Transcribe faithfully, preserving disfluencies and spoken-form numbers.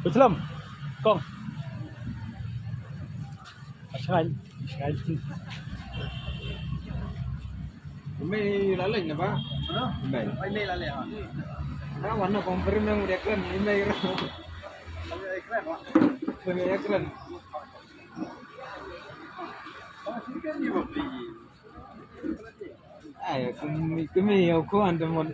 Islam, kong. Asain, asain. Mai lalai na ba? Mai. Mai lalai ha. Na wan na kong peri mai udah keren, mai keren. Mai keren. Mai keren. Ai, kumi, kumi, aku anda mon.